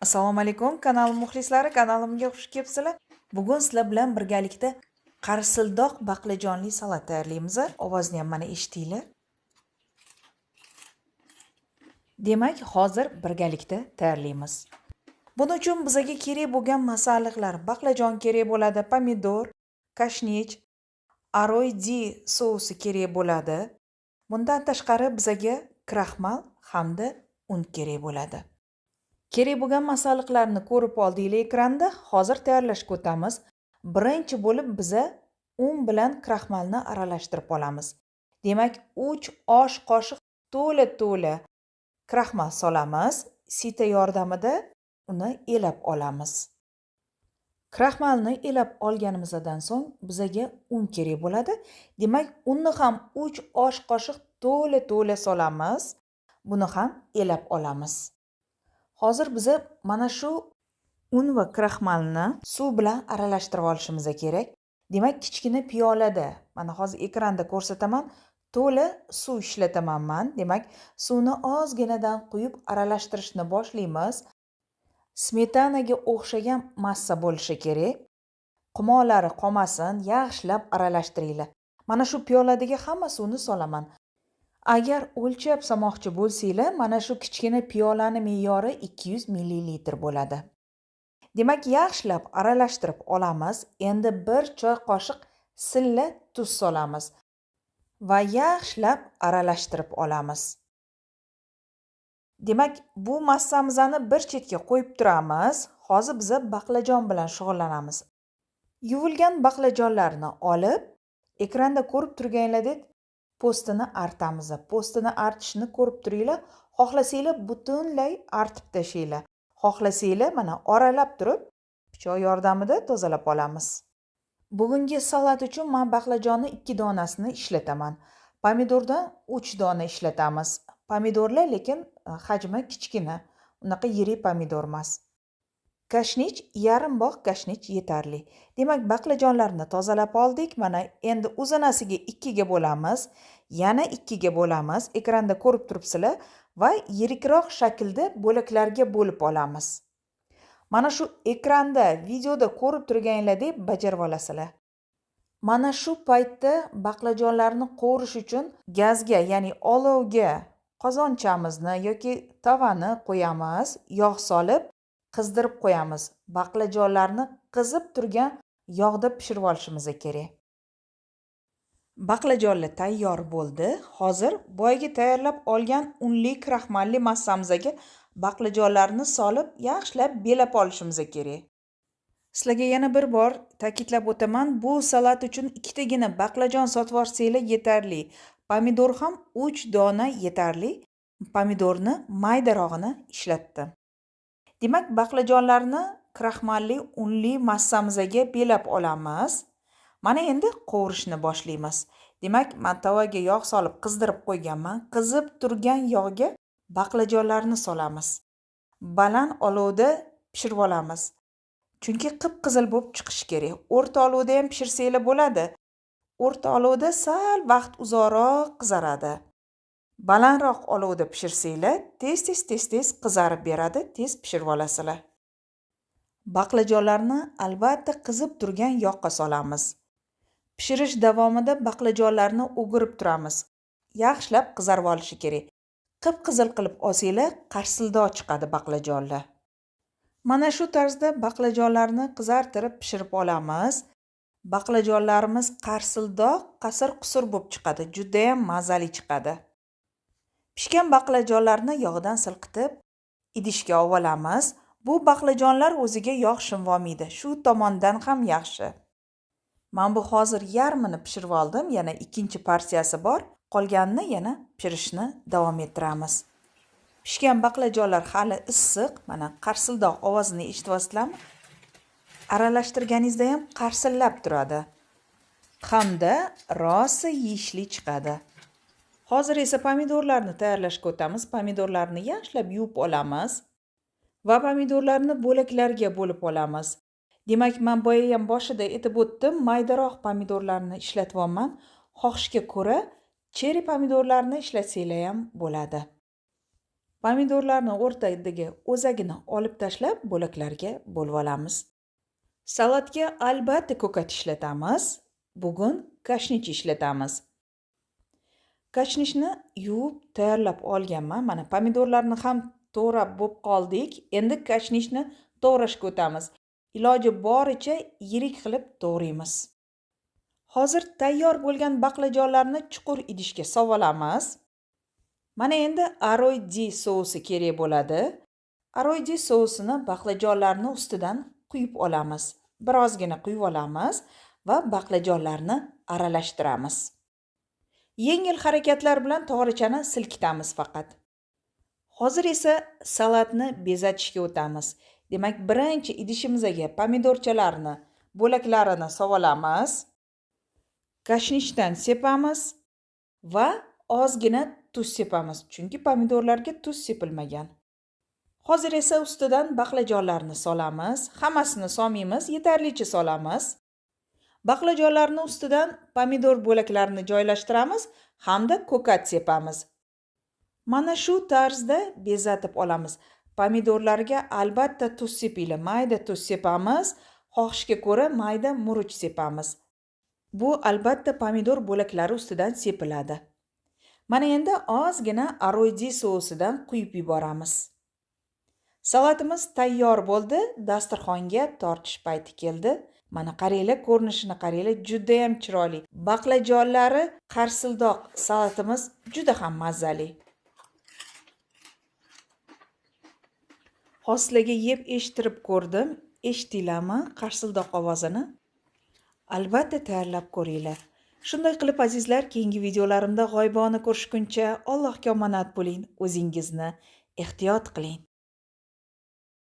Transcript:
Assalomu alaykum kanal muxlislari, kanalimga xush kelibsizlar. Bugun sizlar bilan birgalikda qarsildoq baqlajonli salat tayyorlaymiz. Ovozni ham mana eshitinglar. Demak, hozir birgalikda tayyorlaymiz. Buning uchun bizga kerak bo'lgan masalliqlar: baqlajon kerak bo'ladi, pomidor, kashnich, aroydi sousi kerak bo'ladi. Bundan tashqari bizga kraxmal hamda un kerak bo'ladi. Kerak bo'lgan masalliqlarni ko'rib oldinglar ekranda. Hozir tayyorlashga o'tamiz. Birinchi bo'lib biza un bilan kraxmalni aralashtirib olamiz. Demak, 3 osh qoshiq to'la-to'la kraxmal solamiz. Sita yordamida uni elab olamiz. Kraxmalni elab olganimizdan so'ng bizaga un kerak bo'ladi. Demak, unni ham 3 osh qoshiq to'la-to'la solamiz. Buni ham elab olamiz. Hozir biza mana shu un va kraxmalni suv bilan aralashtirib olishimiz kerak. Demak, kichkina piyolada, mana hozir ekranda ko'rsataman, to'la suv ishlataman men. Demak, suvni ozginadan quyib aralashtirishni boshlaymiz. Smetanaga o'xshagan massa bo'lishi kerak. Qumoqlari qolmasin, yaxshilab aralashtiringlar. Mana shu piyoladagi hamma suvni solaman. Agar o'lchab solmoqchi bo'lsanglar, mana shu kichkina piyolani me'yori 200 millilitr bo'ladi. Demak, yaxshilab aralashtirib olamiz. Endi 1 choy qoshiq silla tuz solamiz va yaxshilab aralashtirib olamiz. Demak, bu massamizni bir chetga qo'yib turamiz. Hozir biz baqlajon bilan shug'ullanamiz. Yuvilgan baqlajonlarni olib, ekranda ko'rib turganlaridek po'stini artamiz. Po'stini artishni ko'rib turinglar. Xohlasanglar butunlay artib tashlanglar. Xohlasanglar mana oralab turib pichoq yordamida tozalab olamiz. Bugungi salat uchun men baqlajonni 2 donasini ishlataman. Pomidordan 3 dona ishlatamiz. Pomidorlar lekin hajmi kichkina, unaqa yirik pomidor emas. Kashnich, yarim bog' kashnich yetarli. Demak, baqlajonlarni tozalab oldik. Mana endi uzanasiga 2 ga bo'lamiz, yana 2 ga bo'lamiz. Ekranda ko'rib turibsizlar va yirikroq shaklda bo'laklarga bo'lib olamiz. Mana shu ekranda, videoda ko'rib turganlaridek bajarib olasizlar. Mana shu paytda baqlajonlarni qovurish uchun gazga, ya'ni olovga qozonchamizni yoki tavani qo'yamiz, yog' solib qizdirib qo'yamiz. Baqlajonlarni qizib turgan yog'da pishirib olishimiz kerak. Baqlajonlar tayyor bo'ldi. Hozir boyagi tayyorlab olgan unli kraxmalli massamizga baqlajonlarni solib yaxshilab belab olishimiz kerak. Sizlarga yana bir bor ta'kidlab o'taman, bu salat uchun 2tagina baqlajon sotib olsanglar yetarli. Pomidor ham 3 dona yetarli. Pomidorni maydarog'ini ishlatdim. Demak, baqlajonlarni kraxmalli unli massamizga belab olamiz. Mana endi qovurishni boshlaymiz. Demak, men tavaga yog' solib qizdirib qo'yganman. Qizib turgan yog'ga baqlajonlarni solamiz. Baland olovda pishirib olamiz. Chunki qip-qizil bo'lib chiqishi kerak. O'rta olovda ham pishirsanglar bo'ladi. O'rta olovda sal vaqt uzoqroq qizaradi. Balandroq olovda pishirsanglar, tez-tez qizarib beradi, tez pishirib olasizlar. Baqlajonlarni albatta qizib turgan yoqqa solamiz. Pishirish davomida baqlajonlarni o'girib turamiz. Yaxshilab qizarib olishi kerak. Qip-qizil qilib olsanglar, qarsildoq chiqadi baqlajonlar. Mana shu tarzda baqlajonlarni qizartirib pishirib olamiz. Baqlajonlarimiz qarsildoq, qasir-qusur bo'lib chiqadi, juda ham mazali chiqadi. Pishgan baqlajonlarni yog'dan silqitib idishga olib olamiz. Bu baqlajonlar o'ziga yog' shimvolmaydi. Shu tomondan ham yaxshi. Men bu hozir yarmini pishirib oldim, yana ikkinchi partiyasi bor. Qolganini yana pishirishni davom ettiramiz. Pishgan baqlajonlar hali issiq, mana qarsildoq ovozini eshityapsizlarmi? Aralashtirganingizda ham qarsillab turadi. Hamda rosa yeyishli chiqadi. Hozir esa pomidorlarni tayyorlashga o'tamiz. Pomidorlarni yaxshilab yuvib olamiz va pomidorlarni bo'laklarga bo'lib olamiz. Demak, men boya ham boshida aytib o'tdim, maydaroq pomidorlarni ishlatyapman. Xohishga ko'ra cherry pomidorlarni ishlatsanglar ham bo'ladi. Pomidorlarni o'rtadagi o'zagini olib tashlab bo'laklarga bo'lib olamiz. Salatga albatta ko'kat ishlatamiz. Bugun kashnich ishlatamiz. Kashnichni yuvib tayyorlab olganman. Mana pomidorlarni ham to'g'rab bo'lib qoldik. Endi kashnichni to'g'rashga o'tamiz. Iloji boricha yirik qilib to'g'raymiz. Hozir tayyor bo'lgan baqlajonlarni chuqur idishga solamiz. Mana endi aroydi sousi kerak bo'ladi. Aroydi sousini baqlajonlarni ustidan quyib olamiz. Birozgina quyib olamiz va baqlajonlarni aralashtiramiz. Yengil harakatlar bilan tog'orachani silkitamiz faqat. Hozir esa salatni bezatishga o'tamiz. Demak, birinchi idishimizga pomidorchalarni bo'laklarini solamiz. Kashnichdan sepamiz va ozgina tuz sepamiz, chunki pomidorlarga tuz sepilmagan. Hozir esa ustidan baqlajonlarni solamiz. Hammasini solmaymiz, yetarlicha solamiz. Baqlajonlarni ustidan pomidor bo'laklarini joylashtiramiz hamda ko'kat sepamiz. Mana shu tarzda bezatib olamiz. Pomidorlarga albatta tuz sepinglar, mayda tuz sepamiz, xohishga ko'ra mayda murch sepamiz. Bu albatta pomidor bo'laklari ustidan sepiladi. Mana endi ozgina aroydi sousidan quyib yuboramiz. Salatimiz tayyor bo'ldi, dasturxonga tortish payti keldi. Mana qaranglar, ko'rinishini qaranglar, juda ham chiroyli. Baqlajonlari qarsildoq salatimiz juda ham mazali. Hozir yeb eshittirib ko'rdim. Eshitdinglarmi qarsildoq ovozini? Albatta tayyorlab ko'ringlar. Shunday qilib azizlar, keyingi videolarimda g'oyibona ko'rishguncha Allohga omonat bo'ling, o'zingizni ehtiyot qiling.